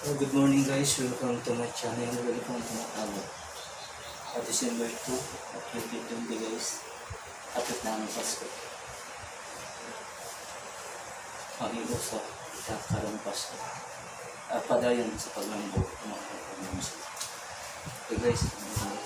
Oh, good morning, guys, welcome to my channel, welcome to my vlog. December 2 at 2020, guys. Kapit na ang Pasko. Pangilo sa karong Pasko. Padayon sa paglambo mga pagmamahal. Okay guys, ano